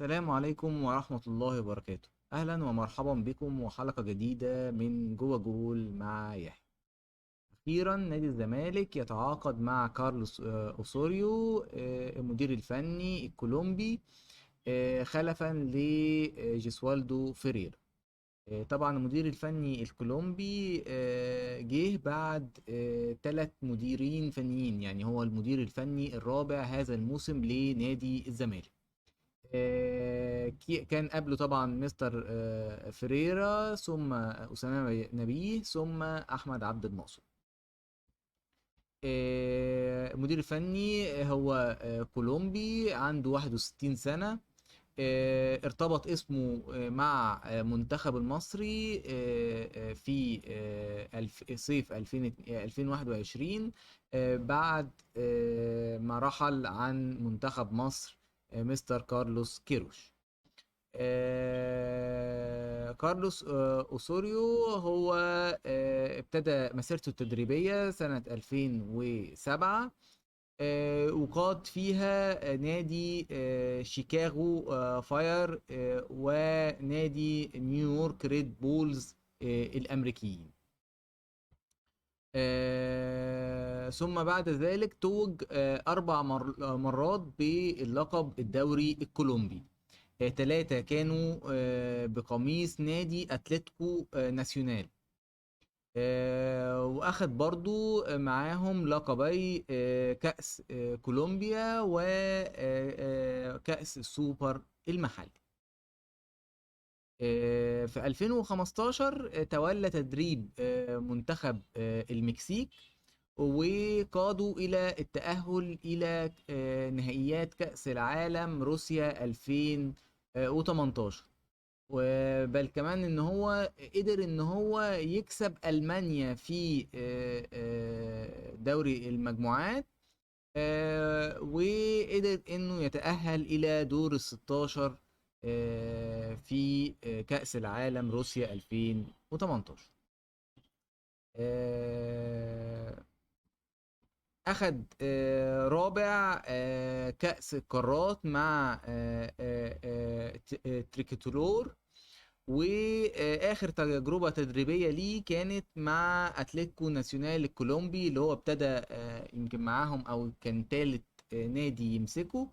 السلام عليكم ورحمة الله وبركاته. أهلا ومرحبا بكم وحلقة جديدة من جوه جول مع يحيى. أخيرا نادي الزمالك يتعاقد مع كارلوس أوسوريو، المدير الفني الكولومبي، خلفا لجيسوالدو فيريرا. طبعا المدير الفني الكولومبي جه بعد 3 مديرين فنيين، يعني هو المدير الفني الرابع هذا الموسم لنادي الزمالك. كان قبله طبعا مستر فيريرا، ثم أسامة نبيه، ثم أحمد عبد المقصود. المدير الفني هو كولومبي، عنده 61 سنة. ارتبط اسمه مع منتخب المصري في صيف 2021، بعد ما رحل عن منتخب مصر مستر كارلوس كيروش. كارلوس أوسوريو هو ابتدى مسيرته التدريبية سنة 2007، وقاد فيها نادي شيكاغو فاير ونادي نيويورك ريد بولز الأمريكيين. ثم بعد ذلك توج 4 مرات باللقب الدوري الكولومبي. 3 كانوا بقميص نادي أتلتيكو ناسيونال. وأخد برضو معاهم لقبي كأس كولومبيا و كأس السوبر المحلي. في 2015، تولى تدريب منتخب المكسيك، وقادوا إلى التأهل إلى نهائيات كأس العالم روسيا 2018. وبل كمان إن هو قدر إن هو يكسب ألمانيا في دوري المجموعات، وقدر إنه يتأهل إلى دور الستاشر، في كأس العالم روسيا 2018. أخد رابع كأس القارات مع تريكتولور، وآخر تجربة تدريبية ليه كانت مع أتلتيكو ناسيونال الكولومبي، اللي هو ابتدى يمكن معاهم أو كان تالت نادي يمسكه،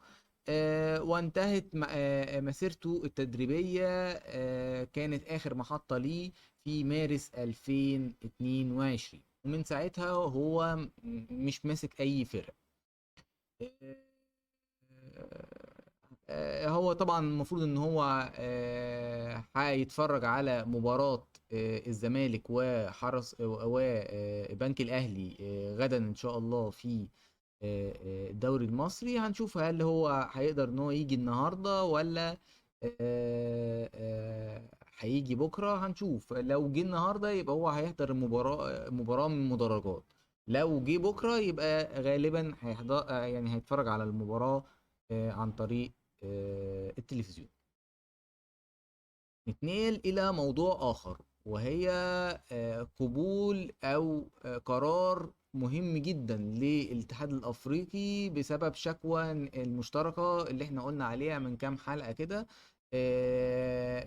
وانتهت مسيرته التدريبية، كانت آخر محطة ليه في مارس 2022، ومن ساعتها هو مش ماسك أي فرق. هو طبعا المفروض ان هو هيتفرج على مباراة الزمالك وحرس، بنك الأهلي، غدا إن شاء الله في الدوري المصري. هنشوف هل هو هيقدر ان هو يجي النهارده ولا هيجي بكره. هنشوف. لو جه النهارده يبقى هو هيحضر مباراه من مدرجات، لو جه بكره يبقى غالبا هيحضر، يعني هيتفرج على المباراه عن طريق التلفزيون. نتنقل الى موضوع اخر، وهي قبول او قرار مهم جدا للاتحاد الافريقي بسبب شكوى المشتركه اللي احنا قلنا عليها من كام حلقه كده،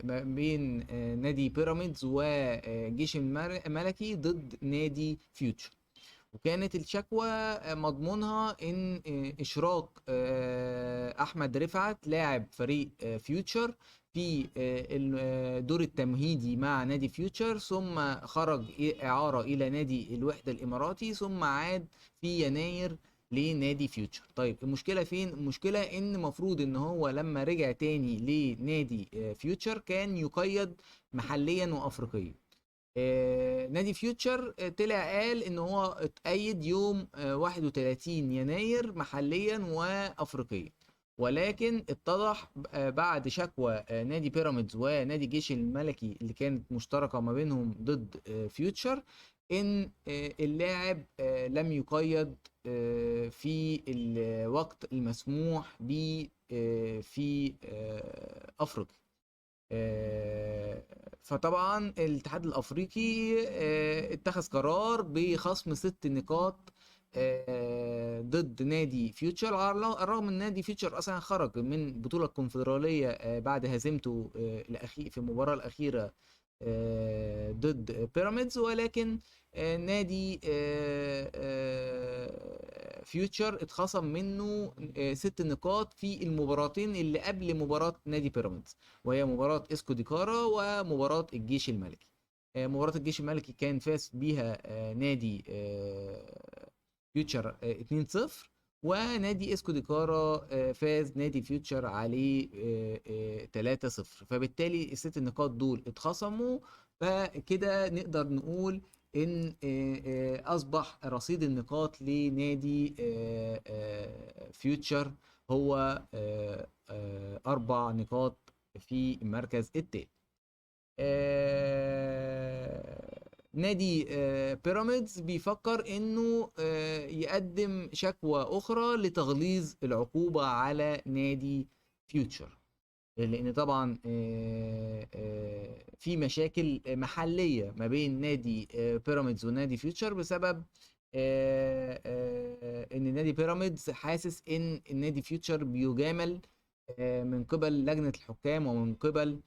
ما بين نادي بيراميدز وجيش الملكي ضد نادي فيوتشر. وكانت الشكوى مضمونها ان اشراك احمد رفعت لاعب فريق فيوتشر في الدور التمهيدي مع نادي فيوتشر، ثم خرج إعارة إلى نادي الوحدة الإماراتي، ثم عاد في يناير لنادي فيوتشر. طيب المشكلة فين؟ المشكلة إن المفروض إن هو لما رجع تاني لنادي فيوتشر كان يقيد محليا وأفريقيا. نادي فيوتشر طلع قال إن هو اتقيد يوم 31 يناير محليا وأفريقيا، ولكن اتضح بعد شكوى نادي بيراميدز ونادي الجيش الملكي اللي كانت مشتركة ما بينهم ضد فيوتشر إن اللاعب لم يقيد في الوقت المسموح به في أفريقيا. فطبعا الاتحاد الأفريقي اتخذ قرار بخصم 6 نقاط ضد نادي فيوتشر، على الرغم ان نادي فيوتشر اصلا خرج من البطولة الكونفدراليه بعد هزيمته الاخير في المباراة الاخيرة ضد بيراميدز، ولكن نادي فيوتشر اتخصم منه 6 نقاط في المباراتين اللي قبل مباراة نادي بيراميدز، وهي مباراة اسكو ديكارا ومباراة الجيش الملكي. مباراة الجيش الملكي كان فاز بيها نادي فيوتشر 2-0، ونادي اسكو ديكارا فاز نادي فيوتشر عليه 3-0، فبالتالي الست نقاط دول اتخصموا. فكده نقدر نقول ان اصبح رصيد النقاط لنادي فيوتشر هو 4 نقاط في المركز الثالث. نادي بيراميدز بيفكر انه يقدم شكوى اخرى لتغليظ العقوبة على نادي فيوتشر، لان طبعا في مشاكل محلية ما بين نادي بيراميدز ونادي فيوتشر بسبب ان نادي بيراميدز حاسس ان النادي فيوتشر بيجامل من قبل لجنة الحكام ومن قبل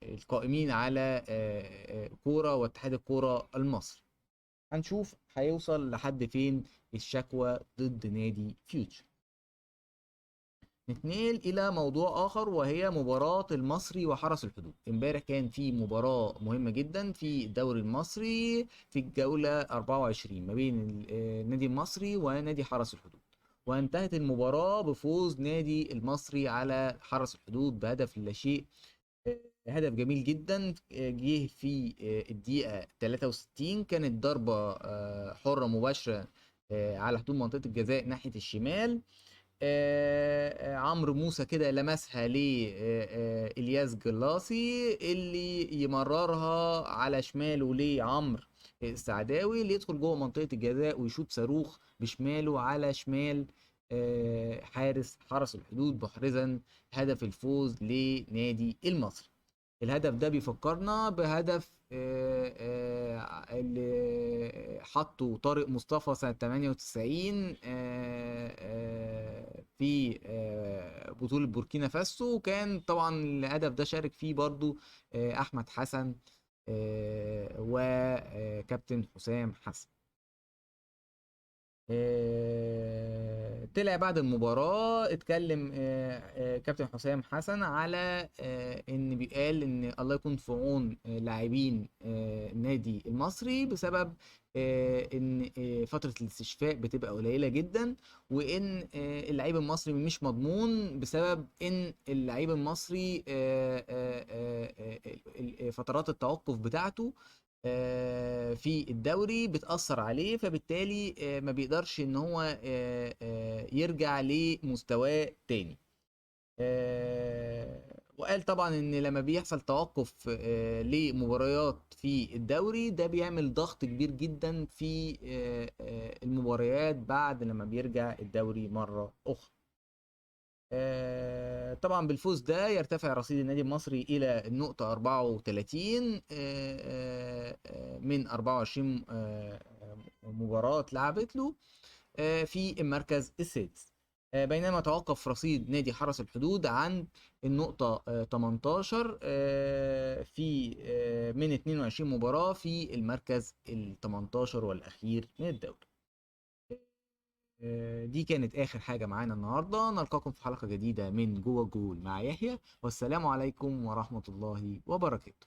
القائمين على كورة واتحاد الكورة المصري. هنشوف هيوصل لحد فين الشكوى ضد نادي فيوتشر. نتنقل الى موضوع اخر، وهي مباراة المصري وحرس الحدود. امبارح كان في مباراة مهمة جدا في الدوري المصري في الجولة 24 ما بين النادي المصري ونادي حرس الحدود، وانتهت المباراة بفوز نادي المصري على حرس الحدود بهدف لا شيء. هدف جميل جدا جه في الدقيقة 63، كانت ضربة حرة مباشرة على حدود منطقة الجزاء ناحية الشمال. عمرو موسى كده لمسها لإلياس جلاسي اللي يمررها على شماله لعمرو السعداوي اللي يدخل جوه منطقة الجزاء ويشوط صاروخ بشماله على شمال حارس حرس الحدود، محرزا هدف الفوز لنادي المصري. الهدف ده بيفكرنا بهدف اللي حطه طارق مصطفى سنة 98 في بطولة بوركينا فاسو، وكان طبعا الهدف ده شارك فيه برضو أحمد حسن وكابتن حسام حسن. طلع بعد المباراة اتكلم كابتن حسام حسن على ان بيقال ان الله يكون في عون لاعبين النادي المصري بسبب ان فترة الاستشفاء بتبقى قليلة جدا، وان اللعيب المصري مش مضمون بسبب ان اللعيب المصري فترات التوقف بتاعته في الدوري بتأثر عليه، فبالتالي ما بيقدرش ان هو يرجع لمستواه تاني. وقال طبعا ان لما بيحصل توقف لمباريات في الدوري ده بيعمل ضغط كبير جدا في المباريات بعد لما بيرجع الدوري مرة اخرى. طبعا بالفوز ده يرتفع رصيد النادي المصري الى النقطة 34 من 24 مباراة لعبت له في المركز السادس، بينما توقف رصيد نادي حرس الحدود عند النقطة 18 في من 22 مباراة في المركز ال 18 والأخير من الدوري. دي كانت آخر حاجة معانا النهاردة. نلقاكم في حلقة جديدة من جوه الجول مع يحيى، والسلام عليكم ورحمة الله وبركاته.